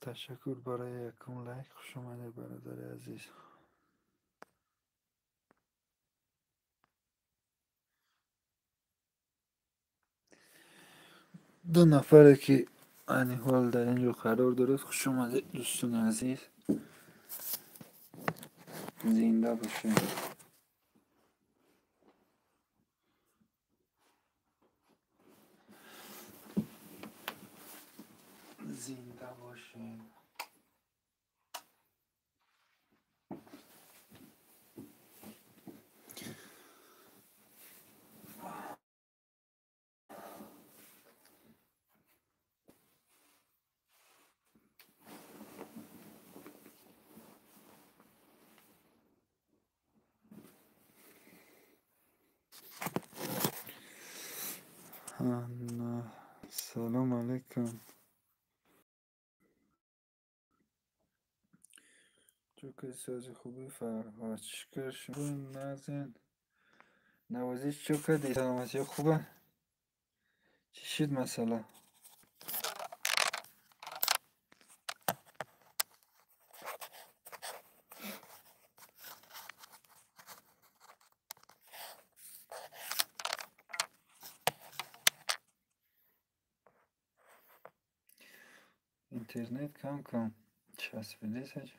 Ташаккур барои якум лайк. Хуш омадед, бародари азиз. Ду нафаре ки айни ҳол дар ин ҷо қарор дорад, хуш омадед, дӯстони азиз. Зинда бошед. Зинда бошед. Салом алейкум. Чӯки сози хуби Фарҳод. Шукр, шумо назин. Навозиш чӯ кардӣ? Саломатиё хуба? Чӣ шуд масъала? Интернет кам-кам часпидесач.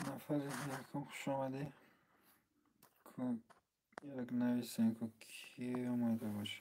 Нафари якум, хуш омадӣ. Як нависем, ку ки омада боша.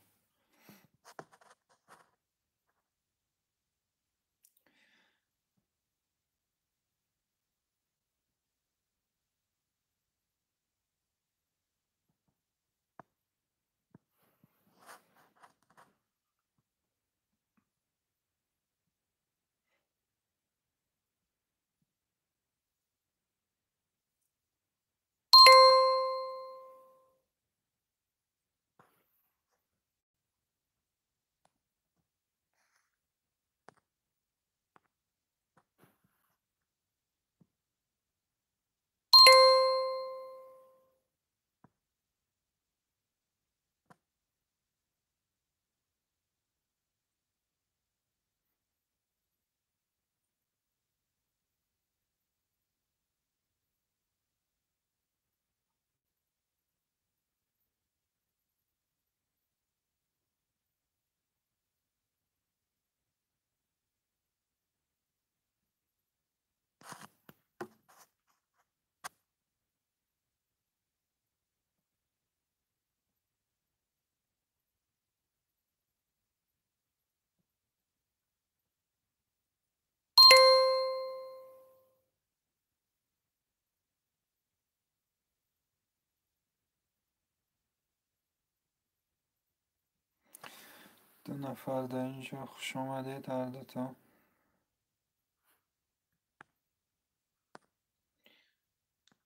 Ду нафар дар ин ҷо, хуш омадед ҳардутон.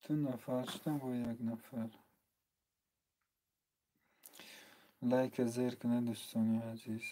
Ду нафар шудам бо як нафар. Лайка зер кунед, дӯстони азиз.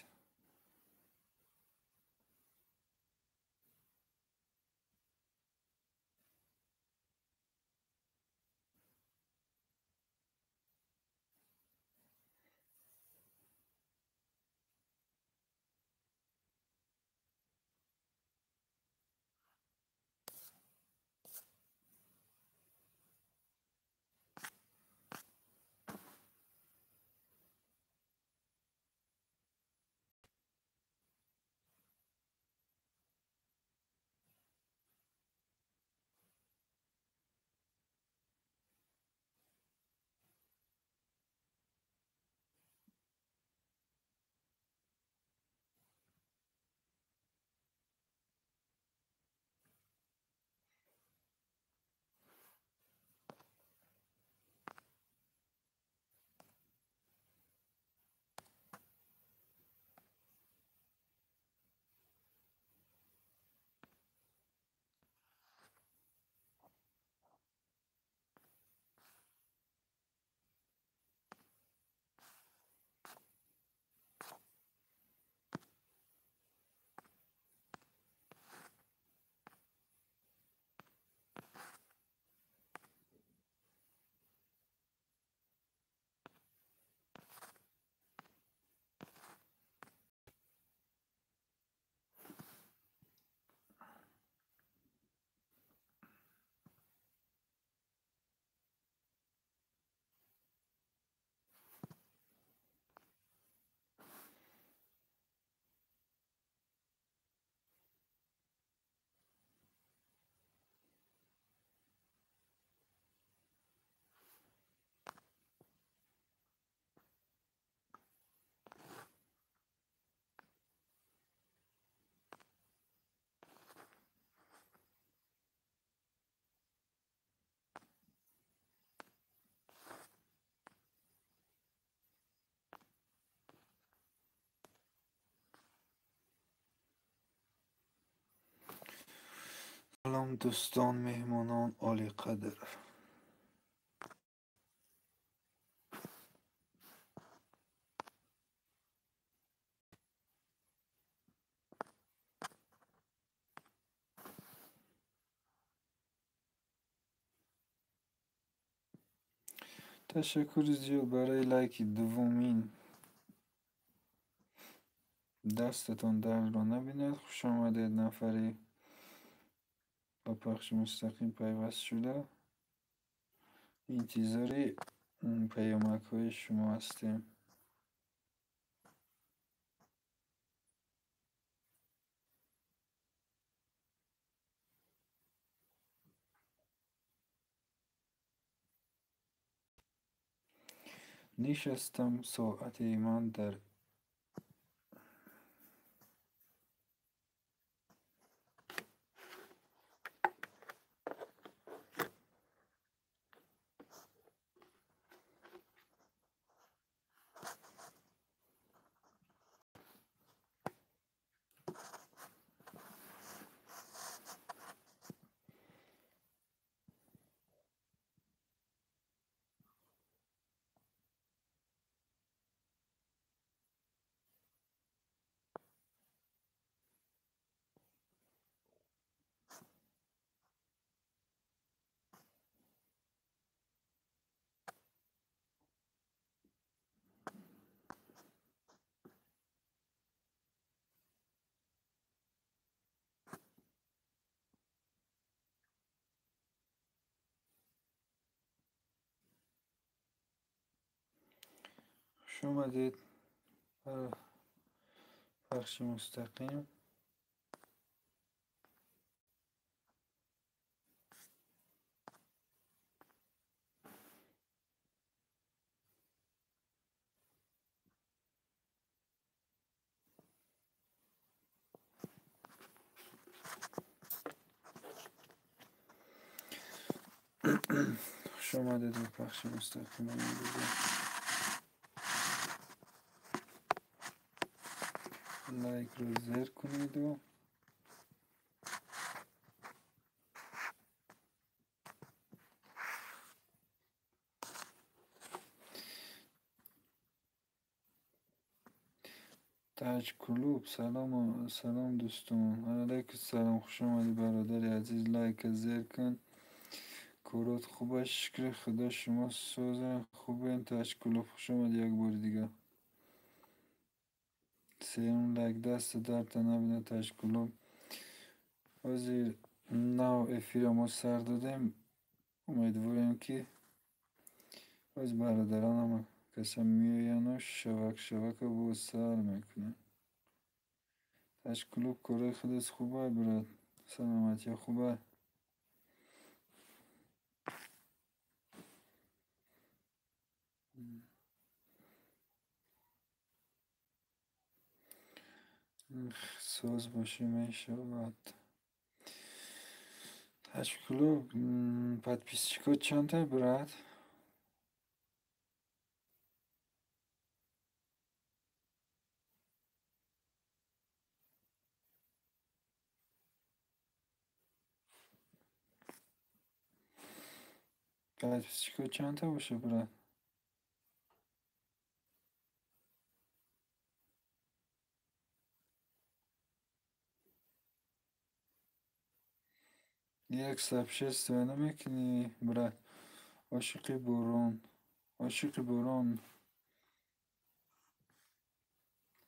Салом, дӯстон, меҳмонон олиқадр. Ташаккури зиёд барои лайки дуввумин. Дастатон дардро набинад. Хуш омадед, нафаре ба пахши мустақим пайваст шуда. Интизори паёмакҳои шумо ҳастем. Нишастам, соати ман дар Хуш омадед ба пахши мустақим. Хуш омадед ба пахши мустақим. Лайк ро зер кунед. Таҷ клуб салом салом дӯстон. Алайкум салом, хуш омадӣ бародари азиз. Лайк зер кун. Корот хуб аст, шукри худо, шумо созен хубен. Таҷ клуб хуш омадӣ як бори дигар. Сеюм лайк даст дарта набина Таҷ клуб. Ҳозир нав эфира мо сар додем. Умедворем ки ҳоз бародаронам каса меояну шавак шавака боз сар мекунем. Таҷ клуб кораи худат хубай брат, саломатия хубай. Соз бошӣ мешавад. Таҷ клуб подписчикот чандтай брат? Подписчикот чандта боша брат? Як сообщество намекунӣ брат? Ошиқи борон, ошиқи борон.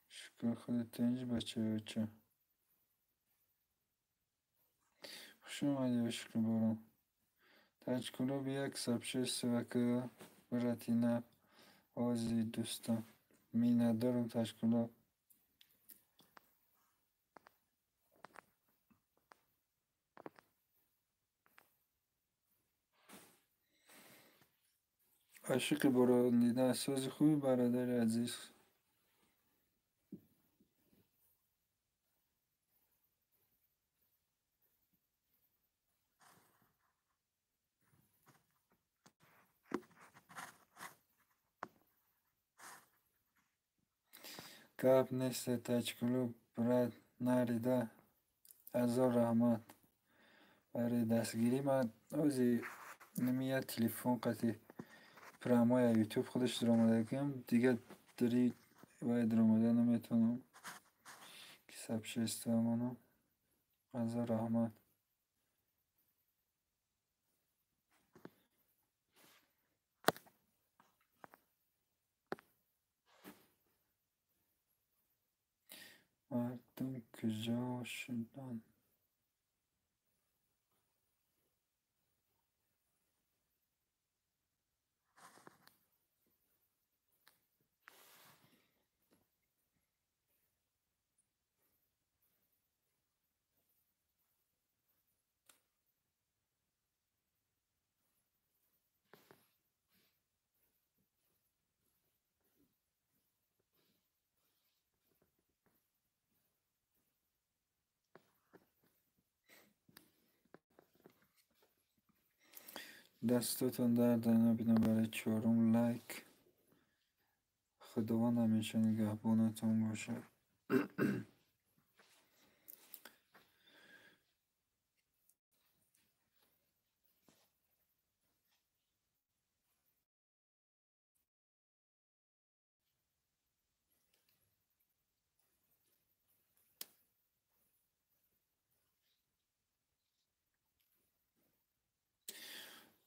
Шукр худо тинҷ бачаёча. Хуш омадӣ ошиқи борон. Таҷ клуб як сообщество ки брати наб ози дӯстон. Миннатдорам Таҷ клуб. Ошиқи борон дида сози хуби бародари азиз. Гап нест Таҷ клуб брат, нарида. Ҳазор раҳмат барои дастгирӣ. Ман ҳози ними як телефон қати программаи ютуб худаш даромадагиам, дигар дари вай даромада наметавонам ки сообщество монам. Ҳазор раҳмат. Мардум куҷо шуданд? Дастотон дард набина барои чорум лайк. Худованд ҳамеша нигаҳбонатон бошад.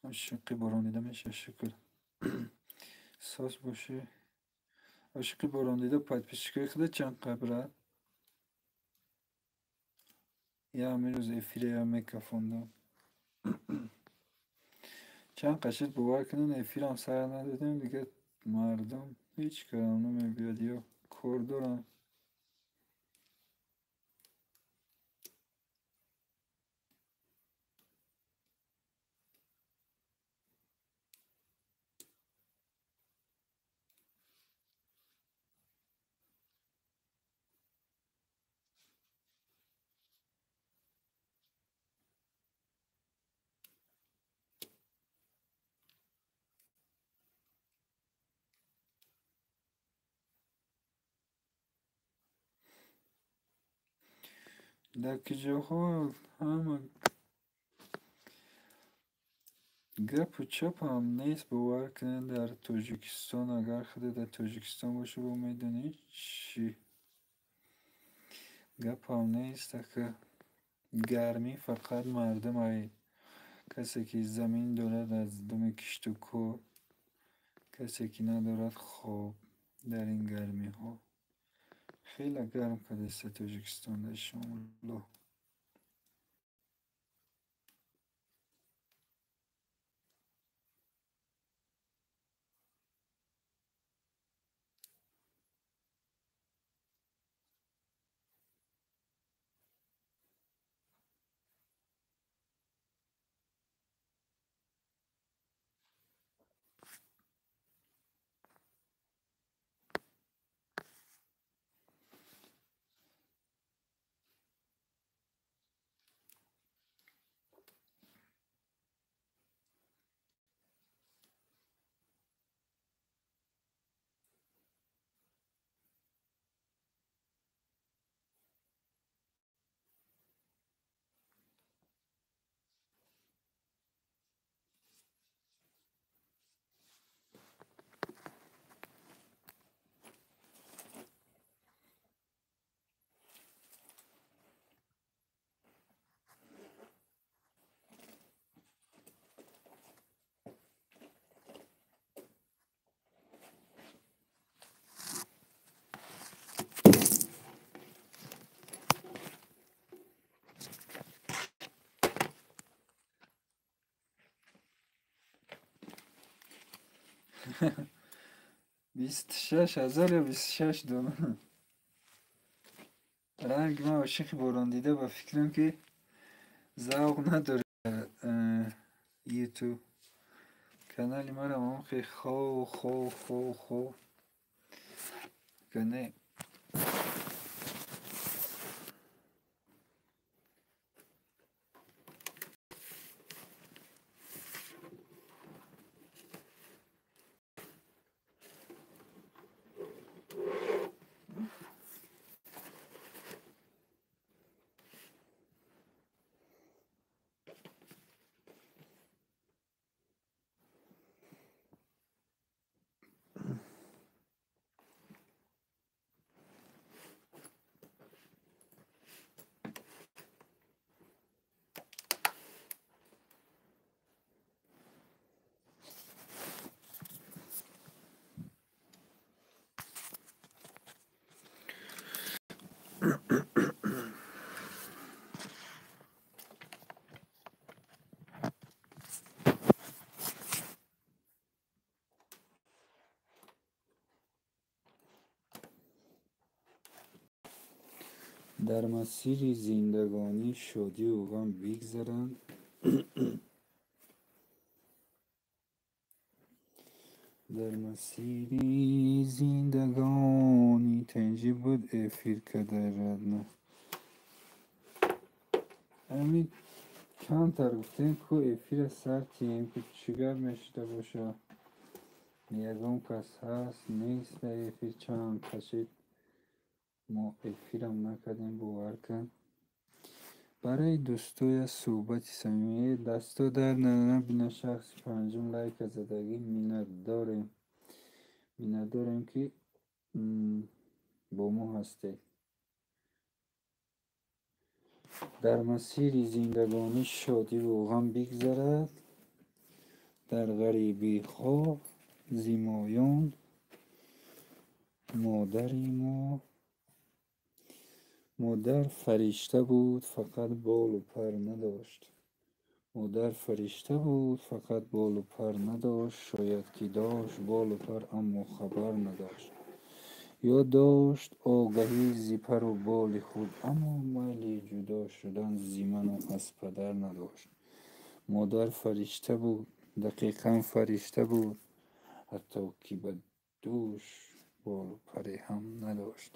Ошиқи борон дида меша, шукр. Соз бошӣ. Ошиқи борон дида подписчикои худат чанд қа брат? Я ҳамин рӯз эфире я мекафондам. Чанд қа шуд бовар кунед, эфирам сар надодем, дигар мардум ҳеҷ карам намебиёд ё кор дорам. Дар куҷоҳо ҳама гапу чапам нест, бовар кунед, дар Тоҷикистон, агар худат дар Тоҷикистон бошӣ, бо медонӣ чӣ гапам нест. Ака гармӣ фақат мардум ай касе ки замин дорад аз думи кишту кор, касе ки надорад хоб дар ин гармиҳо. Хеле гарм кардааст Тоҷикистон дар шомоло. 26 000 ё 26 дона. Ранги ман ошиқи борондида, ба фикрам ки завқ надорӣ ютуб. Канали марам он хе хов хов хов хов. Кане дар масири зиндагонӣ шодиву ғам бигзаранд. Дар масири зиндагонӣ тинҷӣ буд эфир кадай радно. Ами камтар гуфтем ку эфира сар тием, ку чӣ гап мешуда боша. Ягон кас ҳаст, нест дар эфир, чанд кашид. Мо эфирам накардем, бовар кун. Барои дӯстоя суҳбати самимӣ дасто дар набина шахси панҷум лайка задагӣ миннатдорем. Миннатдорем ки бо мо ҳастед. Дар масири зиндагонӣ шодиву ғам бигзарад, дар ғарибиҳо зимоён модари мо. Модар фаришта буд, фақат болу пар надошт. Модар фаришта буд, фақат болу пар надошт. Шояд ки дошт болу пар, аммо хабар надошт. Ё дошт огаҳӣ зи пару боли худ, аммо майли ҷудо шудан зи ману аз падар надошт. Модар фаришта буд, дақиқан фаришта буд, ҳатто ки ба дӯш болу паре ҳам надошт.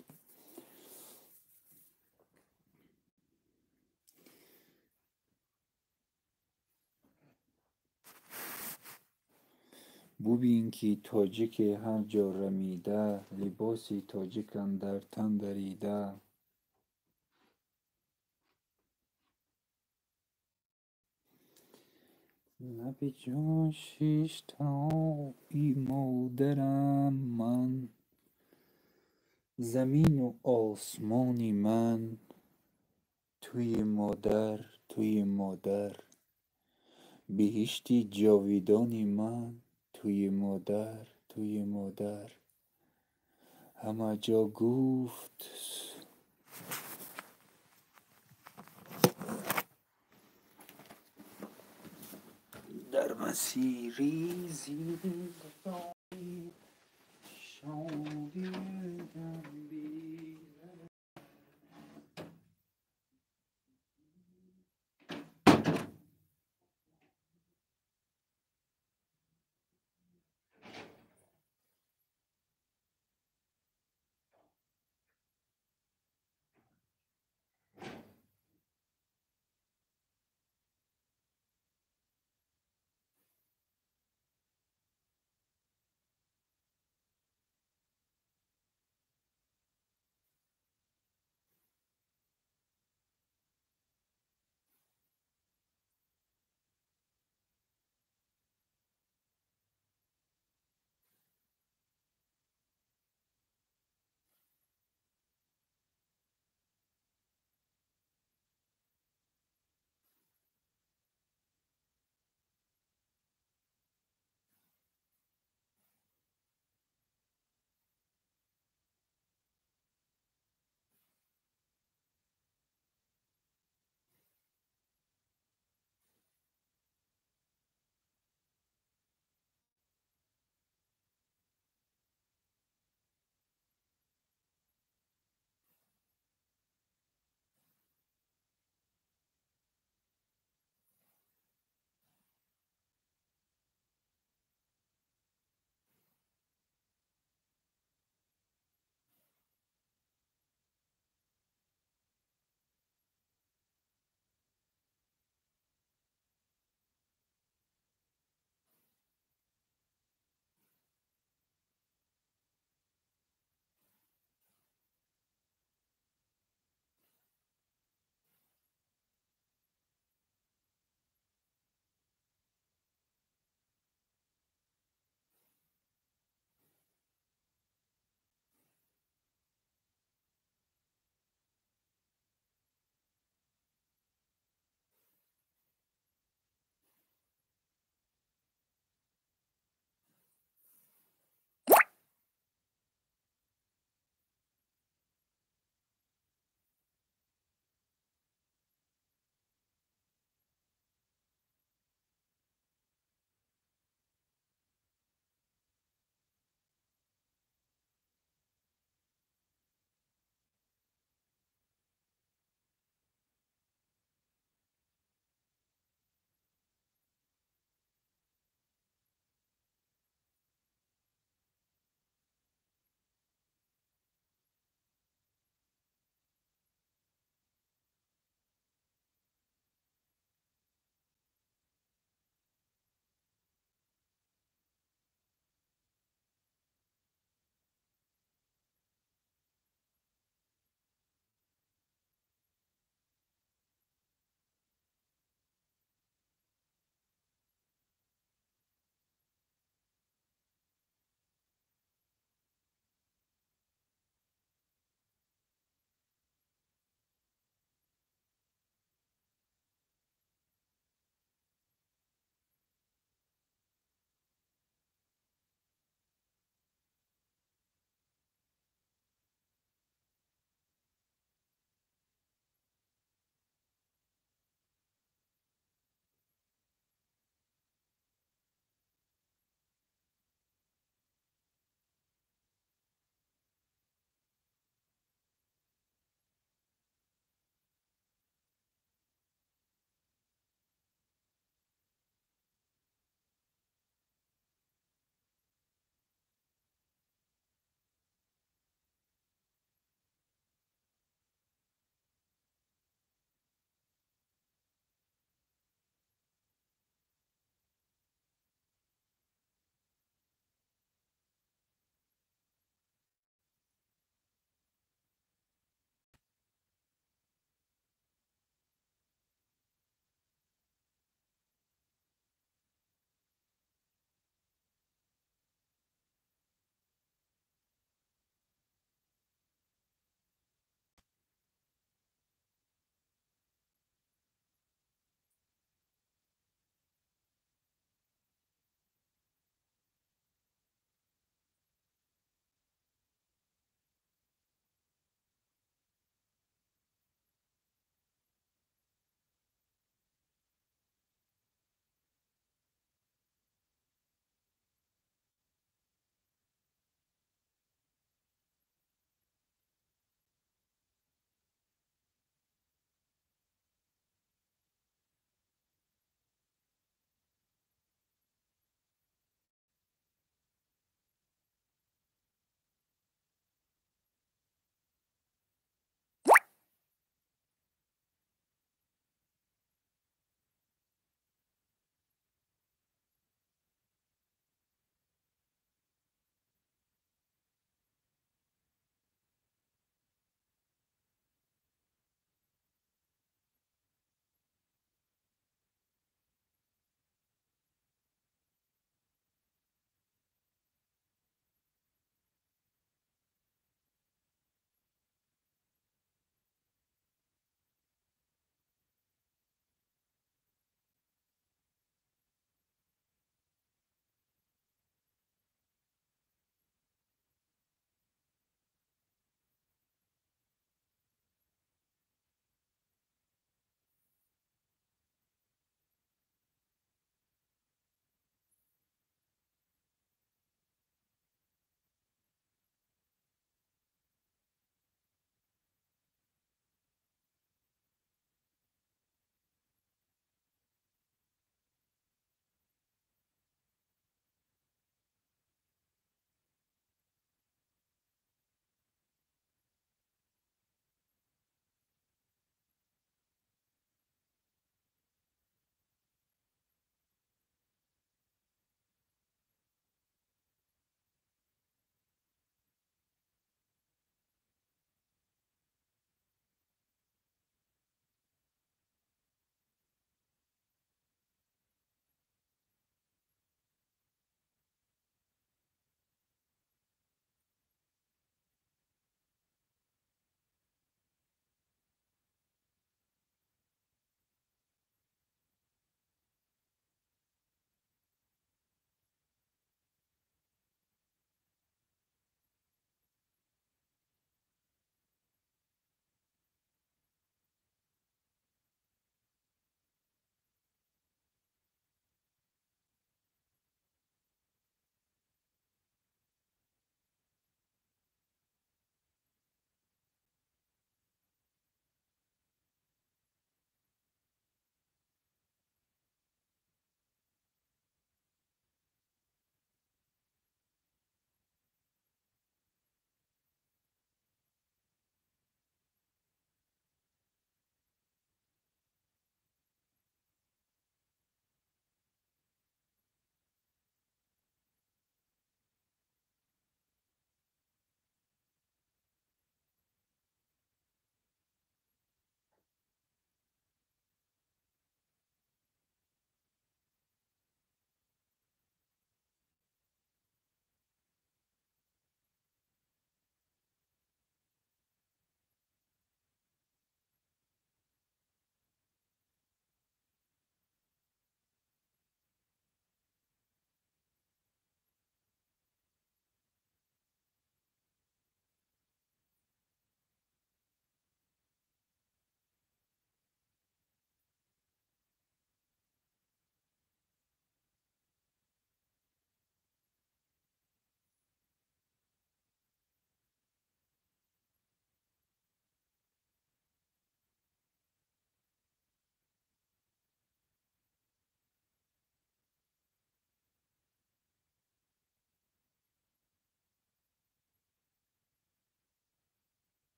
Бубин ки тоҷике ҳар ҷо рамида, либоси тоҷик андар тан дарида. Лаби ҷон шиштаи модарам ман, замину осмони ман, туи модар, туи модар, биҳишти ҷовидони ман, туи модар, туи модар. Ҳама ҷо гуфт дар масири зиндагонӣ шодӣ дам.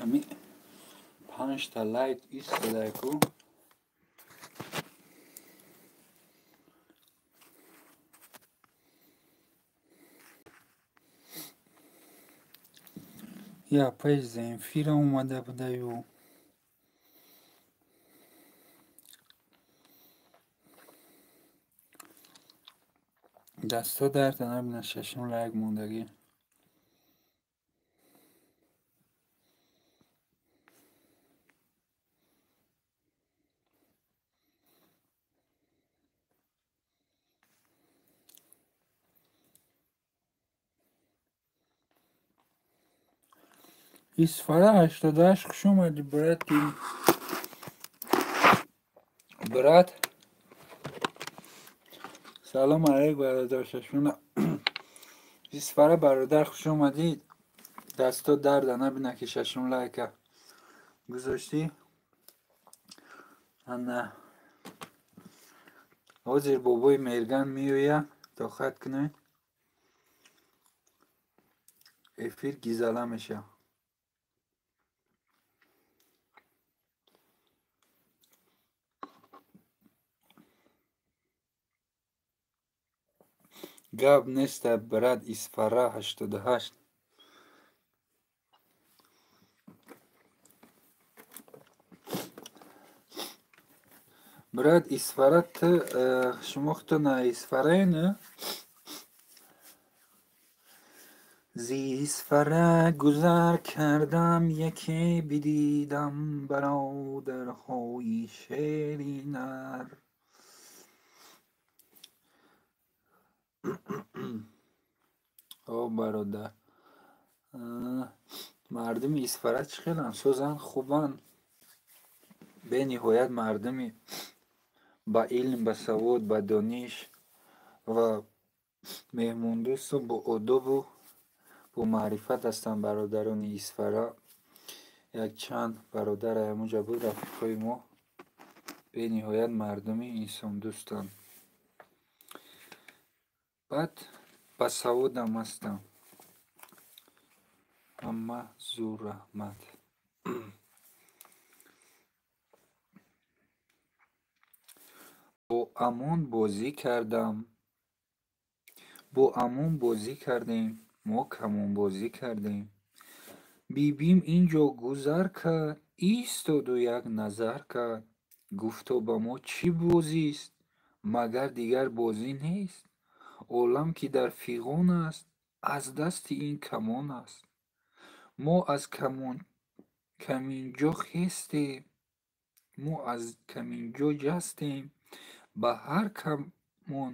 Ҳами 5 та лайк истодаку. Я апаи Земфира омада будаю. Дастҳо дарда набинад, шашум лайк мондагӣ. Исфара 88, хуш омадӣ, брати. Брат. Салом алейк, бародар шашуна. Исфара бародар, хуш омадӣ. Дастҳо дарда набинад, ки шашум лайка гузоштӣ. Ана ҳозир бобои Мерган меояд, тоқат кунед. Эфир гизала мешавад. Гап неста, брат Исфара 88. Брат Исфара, ту шумо худтон Исфараен? Зи Исфара гузар кардам, яке бидидам бародарҳои шеринар. О бародар, мардуми Исфара чӣ хеланд? Созанд, хубанд. Бениҳоят мардуми ба илм, ба савод, ба дониш ва меҳмондӯсту боодобу бомаърифат ҳастанд бародарони Исфара. Якчанд бародар ҳамонҷа буд, рафиқҳои мо. Бениҳоят мардуми инсондӯстанд. Баъд басаводам ҳастам. Ҳама зур, раҳмат. Бо Амон бозӣ кардам. Бо Амон бозӣ кардем. Мо камонбозӣ кардем. Бибим ин ҷо гузар кард, истоду як назар кард. Гуфто ба мо чӣ бозист? Магар дигар бозӣ нест? Олам ки дар фиғон аст, аз дасти ин камон аст. Мо аз каминҷо хестем, мо аз каминҷо ҷастем, ба ҳар камон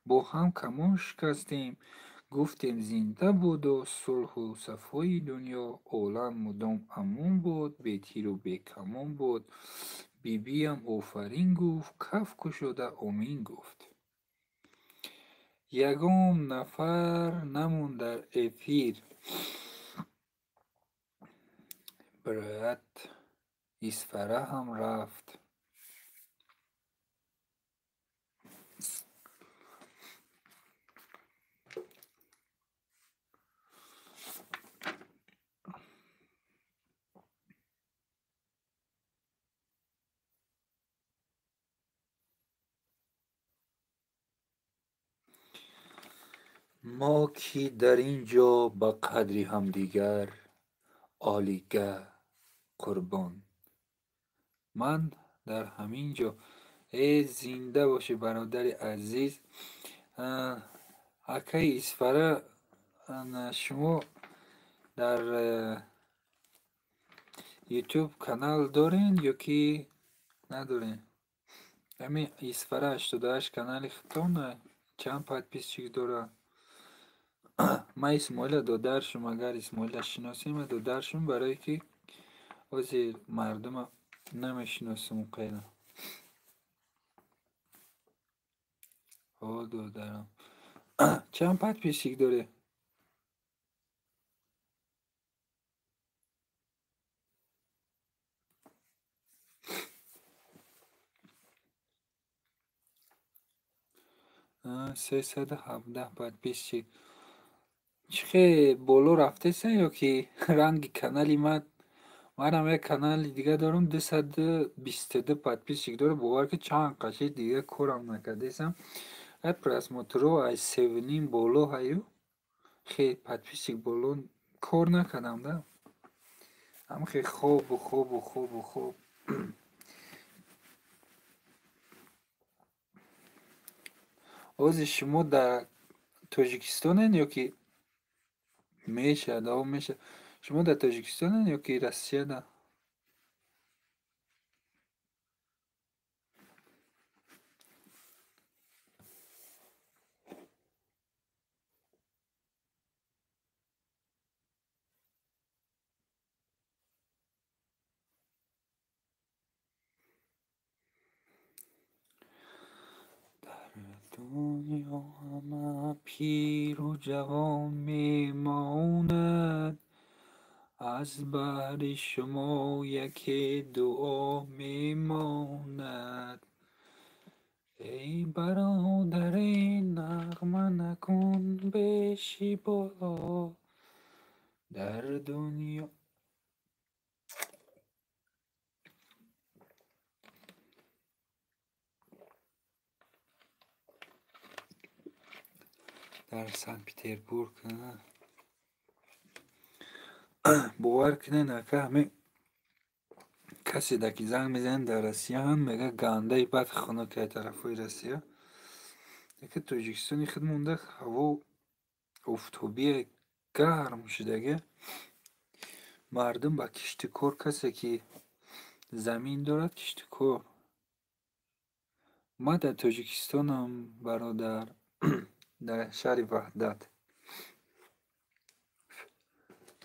бо ҳам камон шикастем. Гуфтем зинда бодо сулҳу сафои дунё, олам мудом амон бод, бетиру бекамон бод. Бибиям офарин гуфт, каф кушода омин гуфт. Ягон нафар намонд дар эфир. Брат Исфара ҳам рафт. Мо ки дар ин ҷо ба қадри ҳамдигар олига қурбон. Ман дар ҳамин ҷо. Э, зинда бошӣ, бародари азиз. Акаи Исфара, шумо дар Ютуб канал дорен ё ки надорен? Ҳамин Исфара 88 канали худтон чанд подписчик дорад? Ман Исмоила додаршум, агар Исмоила шиносем, ман додаршум, барое ки ҳозир мардума намешиносам қайда. О, додарам. Чанд подписчик дорӣ? 317 подписчик. Чӣ хе боло рафтеса ё ки ранги канали ман? Манам як канали дига дорам, 222 подписчик дорам. Бовар ки чанд қаши дига корам накардесам. Ай просмотрҳо ай севним боло ҳаю. Хе подписчик боло кор накардам да. Ҳам хе хобу хобу хобу хоб. Ози шумо дар Тоҷикистонен ё ки мешавад? О, мешавад. Шумо дар Тоҷикистонен ё ки Россияда? Дунё ҳама пиру ҷавон мемонад, аз баҳри шумо яке дуо мемонад. Эй бародаре, нағма накун беши боло, дар дунё дар Санкт-Петербург. Бовар кунед, ака, ҳамин касе да ки занг мезанад дар Россия ҳам мега гандаи бад хунук ай тарафҳои Россия. Яке Тоҷикистони худ монда ҳаво офтобие гарм шудага. Мардум ба кишту кор, касе ки замин дорад кишту кор. Ман дар Тоҷикистонам, бародар, дар шаҳри Ваҳдат.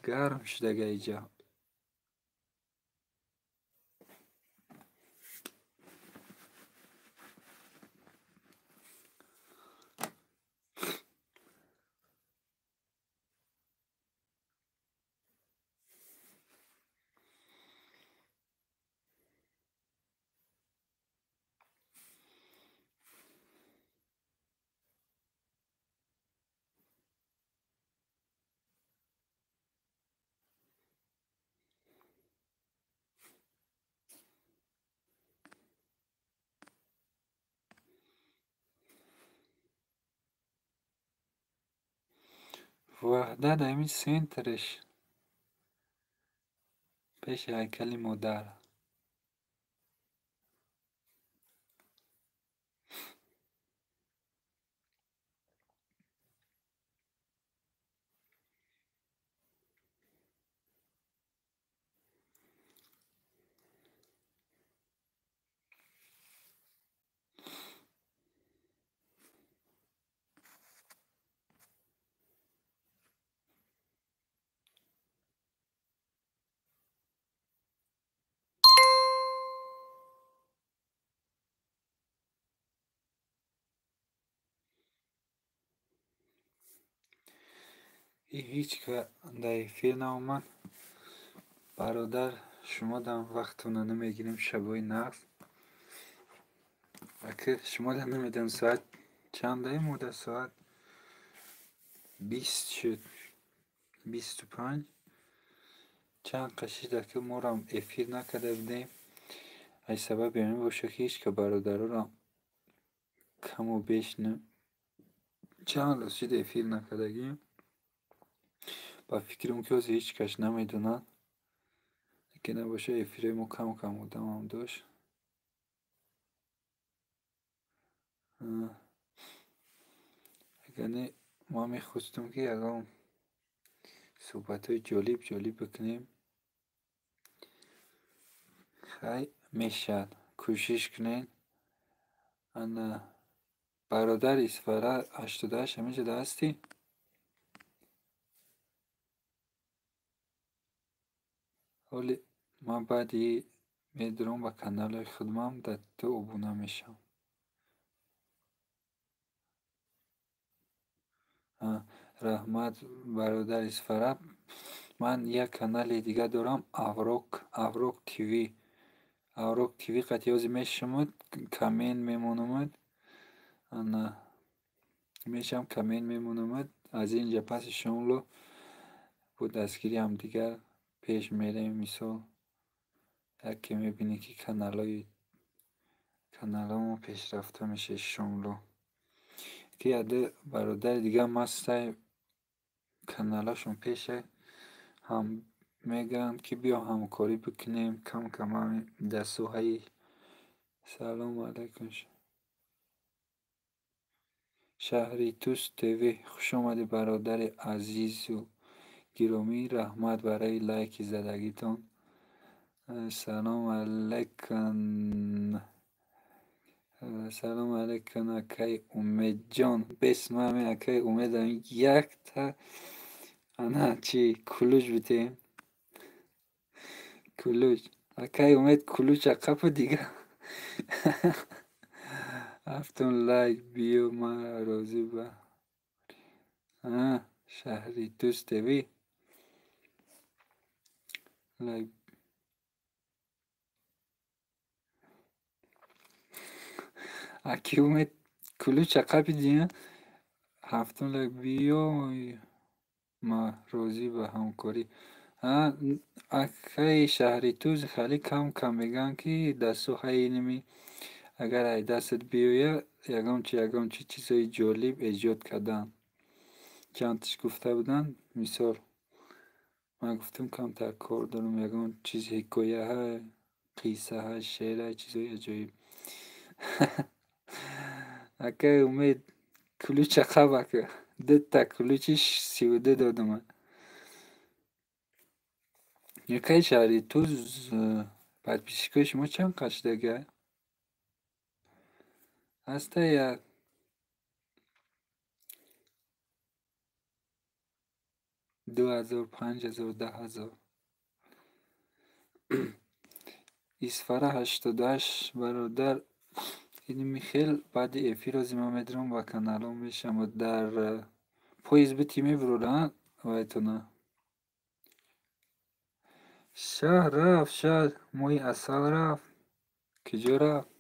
Гарм шудага иҷа. Ваҳдат ҳамин центрш пеши ҳайкали модар. Ҳеҷ дар эфир наомад. Бародар, шумо дам вақтона намегирем, шабои нағз. Ака, шумо да намедонам соат чандаем, мо дар соат 20 шуд, 25. Чанд қашид ака морам эфир накарда будем. Ай сабаби ҳамин бошад, ки ҳеҷ ка бародароро каму беш чанд рӯз шуд эфир накардагим. Ба фикрам ки ҳозир ҳеҷ кас намедонад. Лекин набошад, эфирҳои мо кам кам одамам дошт. Агар не, ман мехостам, ки ягон суҳбатҳои ҷолиб ҷолиб бикунем. Хай, мешавад. Кӯшиш кунед. Ана бародар Исфара 88 ҳаминҷода ҳастӣ? Ҳоли ман баъди медурам ба каналҳои худмам дар ту обуна мешавам. Раҳмат, бародар Исфара. Ман як канали дига дорам, Аврок, Аврок ТВ. Аврок ТВ қати ҳозир мешумуд, коммент мемонамуд. Ана мешавам, коммент мемонамуд. Аз ин ҷа паси шомло бо дастгирии ҳамдигар пеш мерем. Мисол, яке мебинӣ, ки каналҳомо пешрафта мешавад шомло. Ки яде бародари дигаам ҳастай, каналҳошон пеша ҳам мегӯянд, ки биё ҳамкорӣ бикунем, кам кам дар соҳаи. Салому алайкум. Шаҳри Тус ТВ, хушомадӣ, бародари азизу гиромӣ, раҳмат барои лайки задагитон. Салому алайкум. Салому алайкум, акаи Умедҷон. Бес ман акаи Умедам якта ана чи кулуч битем. Кулуч. Акаи Умед кулуча қапу дига. Ҳафтум лайк биё, ман розӣ ба. Шаҳри Тус ТВ. Лайк. Аки Умед кулуча қапидӣ? Ҳафтум лайк биё, ман розӣ ба ҳамкорӣ. Акаи Шаҳри Туз хеле кам кам мегӯянд, ки дар соҳаи илмӣ агар ай дастат биёяд, ягон чи ягон чи чизҳои ҷолиб эҷод кардан. Чандтиш гуфта буданд, мисол, ман гуфтам, камтар кор дорам, ягон чиз ҳикояҳа, қиссаҳа, шеъра, чизҳои аҷоиб. Акаи Умед кулуча қап ака. Дута кулучи 32 додам. Акаи Шаҳри Туз, подписчикои шумо чанд қадр шудагиа? Ҳаста як 2000, 5000, 10,000. Исфара 88 бародар, инми хел баъди эфир ози ман медурам ба каналҳо мешавам. Дар поезд бити мебурора вайтона. Шаҳр рафт, шаҳр моҳи асал рафт. Куҷо рафт?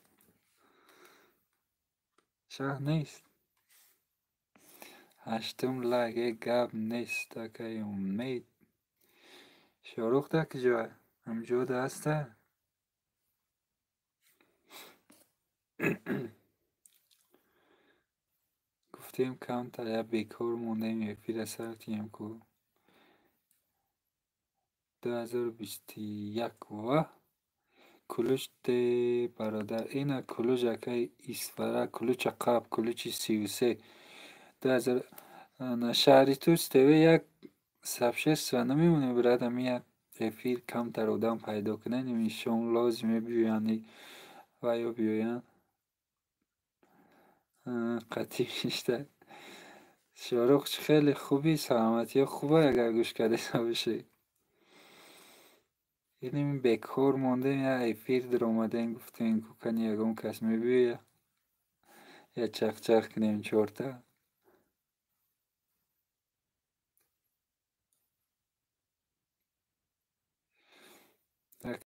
Шаҳр нест. Ҳаштум лайк, э гап нест, акаи Умед. Шоҳрух дар куҷоа? Ҳамҷода ҳаста? Гуфтем, камтар як бекор мондем, эфира сар кунем ку. 2021 ва кулуч де бародар. Ина кулуч, акаи Исфара, кулуча қап, кулучи 33. 2000 Шаҳри Туз ТВ як сообщество намемонем, брат, ами як эфир камтар одам пайдо кунем, ими шом лозим мебиёянд ва ё биёянд. Қатъӣ бишта. Шоҳрух хеле хуби, саломатиё хуба, агар гӯш карда бошед. Инми бекор мондем, як эфир даромадем, гуфтем, ку кани ягон кас мебиёяд. Як чахчах кунем чорта.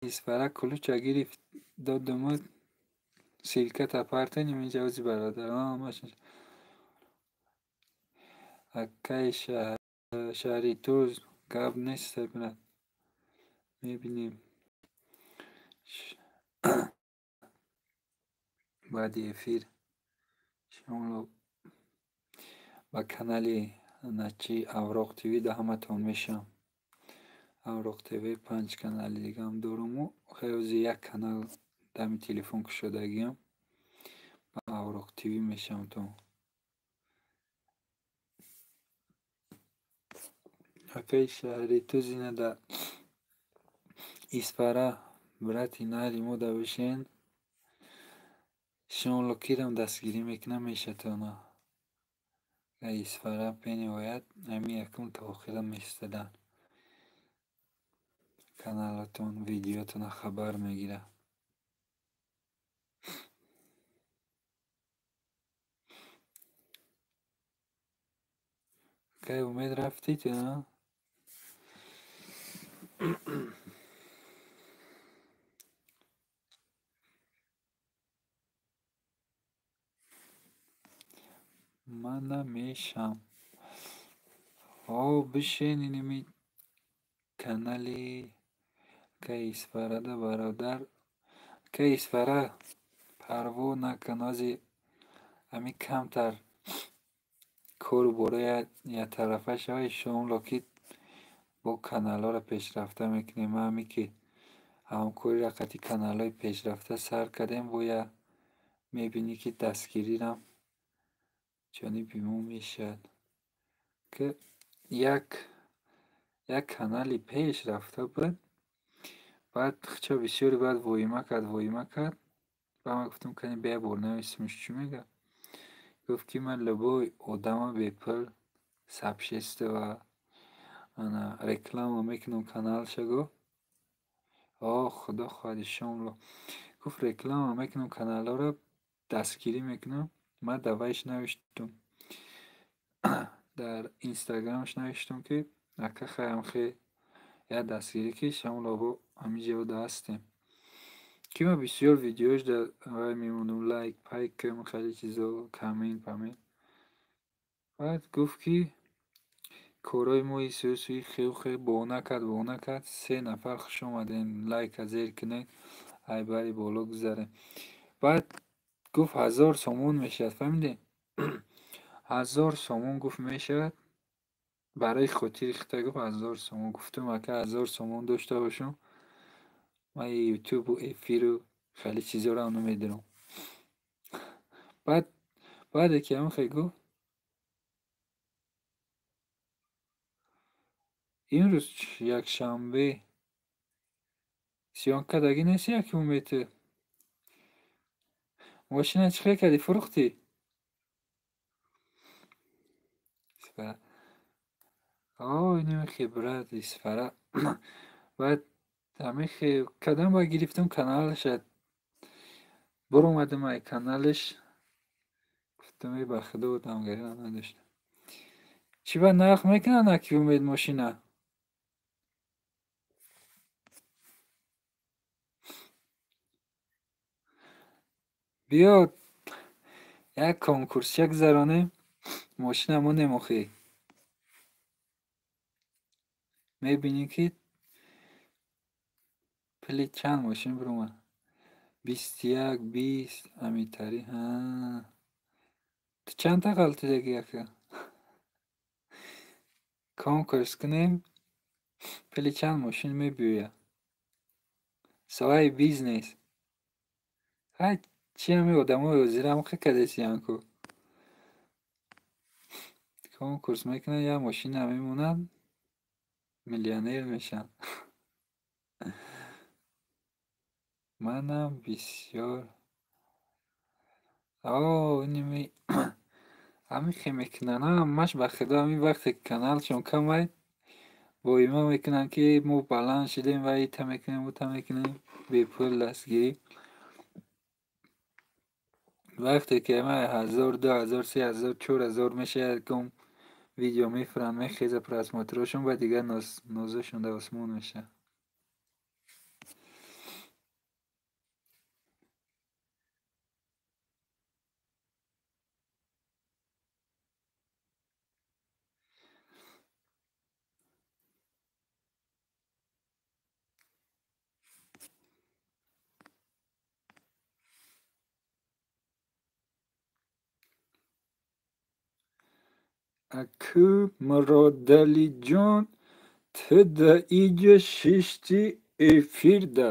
Исфара кулуча гирифт, додуму ссылката партонем инҷа ози бародарон ҳамаш. Акаи Шаҳри Туз гап нест, брат. Мебинем. Баъди эфир шомло ба канали начи Авроқ ТВ да ҳаматон мешавам. Авроқ ТВ панҷ канали дигаам доруму хеле як канал дами телефон кушодагиам. Ба Авроқ ТВ мешавам то. Акаи Шаҳри Туз ина да Исфара брати нари мо да бошен. Шомло кирам дастгирӣ мекунам мешатона. Исфара бениҳоят ҳамин якум то охира меистодан. Каналатон, видеотона хабар мегирад. Акаи Умед рафтид, а? Ман намешам. О, бишин инами канали акаи Исфарада бародар. Акаи Исфара парво накун, ози ҳамин камтар кору борои яктарафа шава, иншоалло ки бо каналҳоро пешрафта мекунем. Ма ҳамин ки ҳамкориро қати каналҳои пешрафта сар кардем, бояд мебинӣ ки дастгирирам ҷониби мо мешавад. Ки як канали пешрафта буд, баъд хча бисёре баъд воҳима кард, воҳима кард. Баъд ман гуфтам, кани бия як бор нависимш, чӣ мега? Гуфт ки ман любой одама бепул сообщество ана реклама мекунам каналша, гуфт. О, худо хоҳад, иншоалло. Гуфт реклама мекунам каналҳоро, дастгирӣ мекунам. Ман дар вайш навиштум, дар инстаграмаш навиштум, ки ака хаям хе як дастгирӣ ки иншоалло бо ҳамин ҷода ҳастем. Ки ман бисёр видеош дар вай мемонам, лайк, пайк, хеле чизо, коммент, памент. Баъд гуфт ки корҳои мо исӯсӯи хеу хе баҳона кард, баҳона кард. Се нафар хуш омадем, лайка зер кунед, ай бари боло гузарем. Баъд гуфт 1000 сомон мешавад, фаҳмидем? 1000 сомон гуфт мешавад. Барои хотири хита гуфт 1000 сомон. Гуфтум ака 1000 сомон дошта бошам, ман ютубу эфиру хеле чизоро намедонам. Баъде ки ҳамин хел гуфт, имрӯз якшанбе съёмка кардагӣ нести яки умед? Мошина чӣ хел кардӣ, фурӯхтӣ? О, инамихе брат Исфара. Баъд ҳамихе кадам ба гирифтам каналаша, буромадам ай каналаш, гуфтам э ба худо одамгарӣ надоштам. Чӣ ба нарх мекунанд аки Умед мошина? Биё як конкурсча гузаронем, мошина монем охӣ. Мебинӣ ки пули чанд мошин биромад? 21, 20, ҳамитари. Ҳа. Ту чандта ғалтидагӣ ака? Конкурс кунем, пули чанд мошин мебиёяд? Соҳаи бизнес. Ҳай чӣ ҳамин одамои ҳозира ҳам хел кардесиян ку? Конкурс мекунанд, як мошина мемонанд, миллионер мешаванд. Манам бисёр. О, инами ҳамин хел мекунанд. Ҳамаш ба худо ҳамин вақте каналшон камай, воҳима мекунанд ки мо баланд шудем ва ита мекунем, ута мекунем, бепул дастгирӣ. Вақте ки ҳама 1000, 2000, 3000, 4000 мешавад, якум видео мефуранд, мехеза просмотрҳошон, баъд дигар нозошон дар осмон мешавад. Аку Муродалиҷон, ту да иҷа шишти эфирда.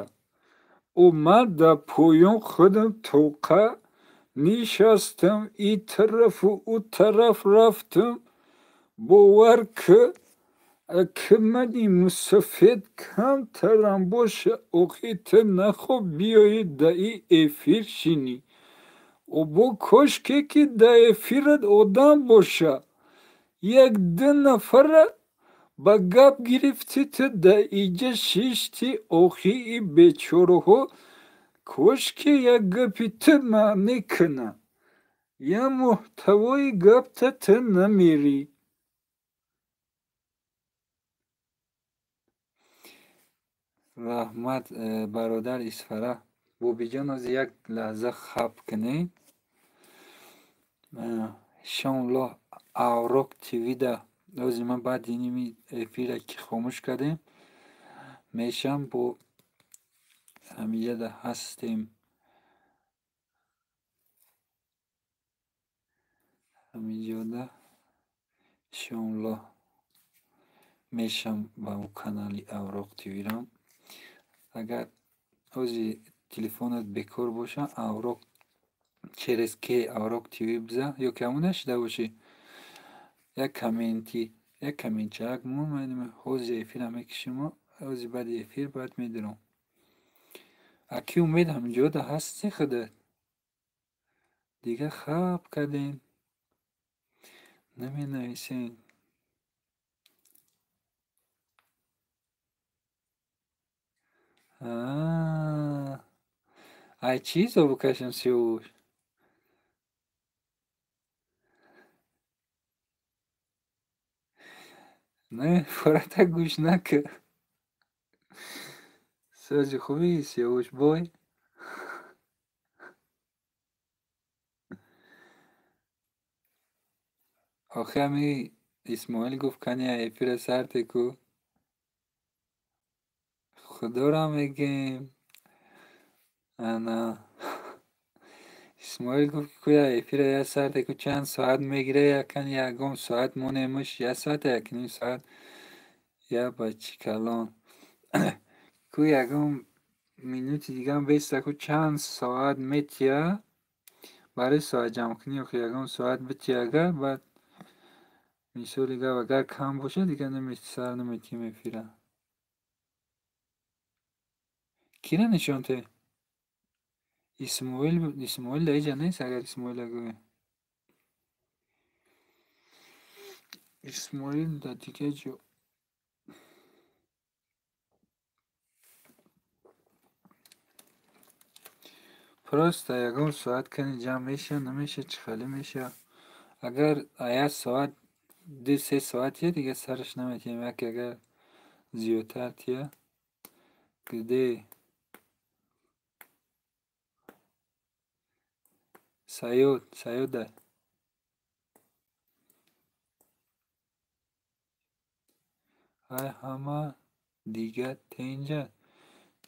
Ман дар поён худам тоқа нишастам, и тарафу ӯ тараф рафтам. Бовар ки, аки мани мусафед камтарам боша, охи ту нахоҳ биёӣ да и эфир шинӣ. Бо кошке ки да эфират одам боша. Як-ду нафарра ба гап гирифтӣ, ту да иҷа шишти, охи и бечораҳо кошке як гапи ту маъне кунанд. Я муҳтавои гапта ту намерӣ. Раҳмат, бародар Исфара. Бобиҷон, ози як лаҳза хаб кунед. Иншоаллоҳ Аврок ТВ-да Ҳозир ман баъди ними эфира ки хомӯш кардем, мешам бо ҳамиҷада ҳастем. Ҳамиҷода иншоаллоҳ мешам ба ӯ канали Авроқ ТВ-рам. Агар ҳозир телефонат бекор боша, Авроқ через К Авроқ ТВ биза ё ки ҳамон нашида бошӣ, як комменти, як комментчаак мон, ҳозир эфира мекушем, ҳозир баъди эфир баъд медурам. Аки Умед ҳамиҷода ҳасти худат? Дига хаб кардем, наменависем. Ай чӣ ҳисоб бикашем, Сиёвуш? Не, фората гӯш накар. Сози хубӣ, Сиёвуш бой? Охи ҳами Исмоил гуфт, кани эфира сар теку. Худоро мегем. Ана Исмоил гуфт, ки куя эфира як сар теку, чанд соат мегира, якан ягон соат монемаш, як соат, якним соат, я бачи калон. Ку ягон минути дигам бестаку, чанд соат метия барои соат ҷамъкунӣ, охи ягон соат бития, агар баъд мисоли гап агар кам бошад, дига сар наметиҳем эфира. Кира нишон те? Исмоил, Исмоил дар иҷа нест, агар Исмоила гӯем. Исмоил дар дигар ҷо. Просто ягон соат кани ҷамъ меша, намеша, чӣ хеле меша. Агар як соат, 2-3 соат тия, дига сараш наметиҳем. Яке агар зиёдтар тия, где Саёд, Саёда. Ай ҳама дига тенҷа,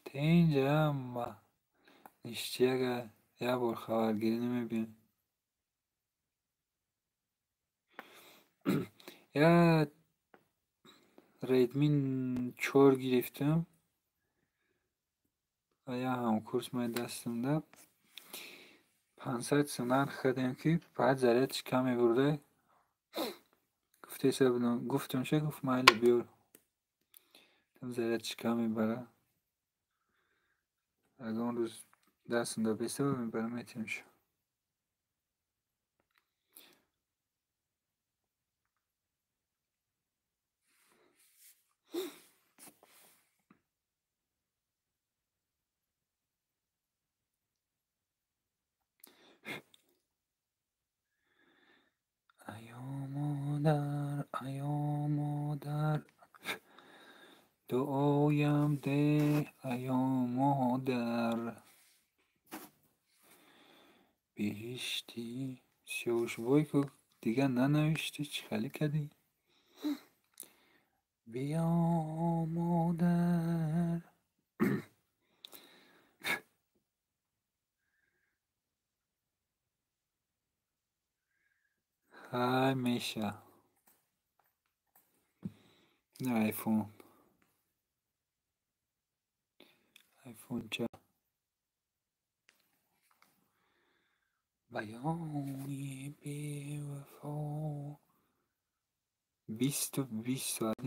тенҷа ҳама. Ништяга як бор хабаргирӣ намебиём. Як Redmi 4 гирифтам. Як ҳамкурс ман дастам дад. 500 сом нарх кардем, ки баъд зарядаш кам мебурда. Гуфтеса будам, гуфтам ша, гуфт майли биёр. Зарядаш кам мебара. Ягон рӯз дастам да беста мебарам, метиҳамша. Аё модар, аё модар, дуоям деҳ, аё модар. Биҳишти Сиёвушбой ку дига нанавиштӣ, чӣ хеле кардӣ? Биё модар. Ҳай меша. Айфон. Айфонча. Баёни бевафо. 20 соат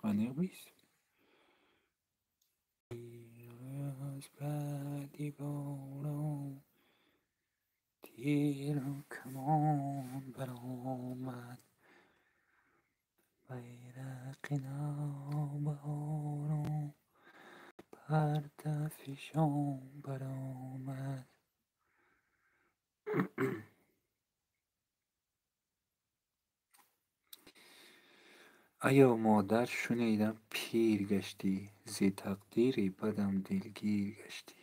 аниқ 20. Аз баъди борон тиру камон баромад, байрақи навбаҳорон пардафишон баромад. Аё модар, шунидам пир гаштӣ, зи тақдири бадам дилгир гаштӣ.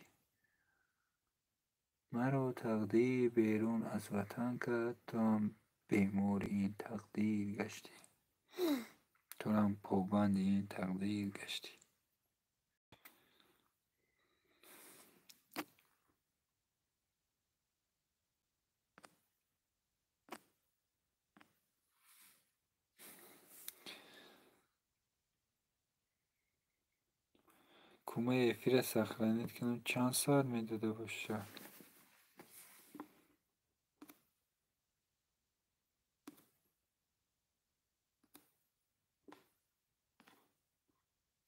Маро тақдир берун аз ватан кард, туам Бемори ин тақдир гаштӣ. Турам побанди ин тақдир гаштӣ. Кумаи эфира сохранить кунам, чанд соат медода бошад?